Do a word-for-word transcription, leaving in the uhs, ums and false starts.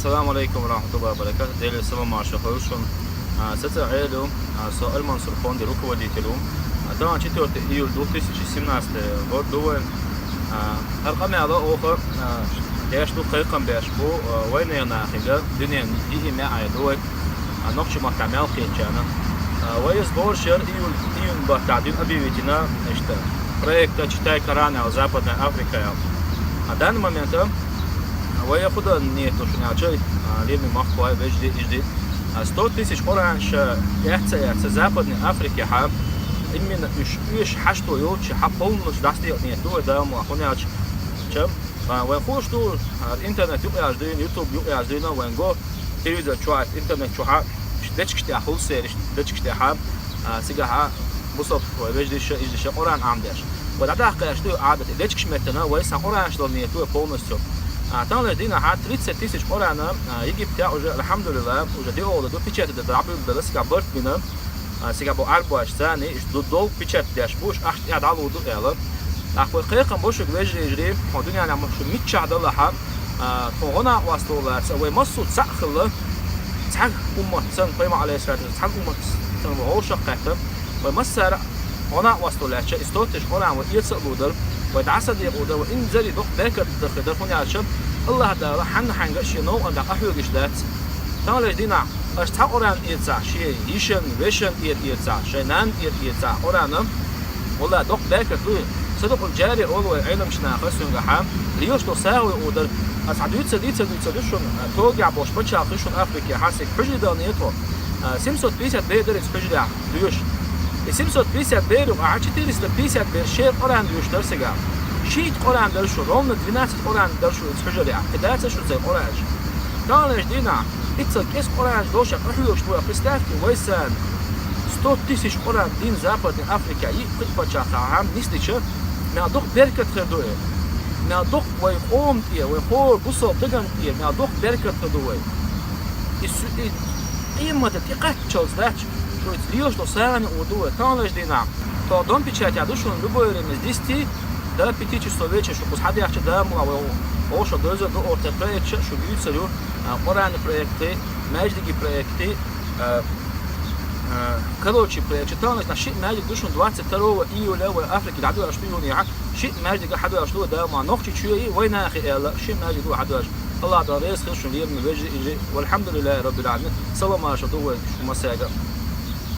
Ассаламу алейкум ва рахматуллахи ва баракатух. Деле салам марша хойшун. А, саца Элю, а, со Аль-Мансур фонде руководителю. А, там четвёртого июля две тысячи семнадцатый год дуэ. А, гьар къамаьла оха, а, деш ду, кхайкхам беш бу, а, вайнена хига, дуьнен йиъ мя ай дуэ. А, нохчи махка мел кхечана. А, вай сбор шер июль, июнь бата дин объявить йина, значит, проекта «Читай Коран» ял, Западная Африка ял. А данный момент, а, вай худа нету шуна чай, а, леми махкуай вежди, ижди. А, сто тысяч Къуръан ша яца, яца Западной Африке ха, именно уж, уж хашто йолчи ха полностью дасти нету, вай дама хуна чам. А, вай хуш ду, а, интернет юкъяж дин, YouTube юкъяж дин, вай го телевизор чуат, интернет чуха, дечкште хул сериш, дечкште ха, а, сига ха, бусоп, вай вежди ша, ижди ша Къуръан ам деш. Вай дада хкаш ду адат, дечкш меттана, вай са Къуръан шдал нету полностью. А, там леш дина ха тридцать тысяч Къуръана, а, Египте уже, алхамдулиллах, уже диола ду печать да, да, да, да, сига барт бина. А, сига бу арбаш сани, иш ду дол печать деш буш, аш я далу ду эла. Ахвай кхайкхам бошуг вежри ижри, хо дуьньяна мушу мичча далаха, а, тон гъона вастулар, са вай массу цахла, цаг уммат сан, пайма алейхиссалату, цаг уммат сан вай гъоша кхайта. Вай массара гъона вастулача, истотиш Къуръан вай ица лудар, вай даса ди лудар, вай инзари дох беркат дахи дахунача, Аллах Таала ханна ханга ши нов анда ахугиш дац. Там леш дина, аш цхьа Къуръан ица, ши йишан, вешан ир ица, шайнан ир ица Къуръана. Валла дох беркат луй. Садукъул жари олвай гӀелам шнаха сунга ха. Лиош до сагъуй удар. Ас хьа дуьйца, дица, дуьйца душун, а, тоги а бош бача хишун Африке хасик хужри дал нету. А, семьсот пятьдесят бедер из хужри а дуьш. И семьсот пятьдесят беру, а четыреста пятьдесят бер шер Къуръан дуьш дар сига. Шит Къуръан дар шу, ровно двенадцать Къуръан дар шу из хужри а. Кидайца шу цай Къуръан шу. Там леш дина, иццал кӀес Къуръан доша къахьлуш буа, представьте, вайсан сто тысяч Къуръан дин Западной Африка, йиъ-пхи пача хам нислича, мел дох беркат хер дуэ. Мел дох вай къом тӀе, вай хор бусал даган тӀе, мел дох беркат хер дуэ. И су-, и къимата тӀекъаччалц дач, шуйц лиош до сагани у дуэ, там леш дина. То дом печати а душун любое время с десяти до пяти часов вечера шу кус хадяхча да мула вай оша дойза до орта проект шу гюйцарю, а, Къуръан проекты, маджлиги проекты, а, а, короче, проект. Там леш на ши маджлиг душун двадцать второго июля в Африке, да, да, что июня, ши маджлиг хадуаш ду да ма нохчи чуя и вайна хи эла, ши маджлиг ду хадуаш. Аллах да рез хил шун лирми вежи ижи, валхамдулиллахи раббил аламин. Салам аша ду вай шумасяга.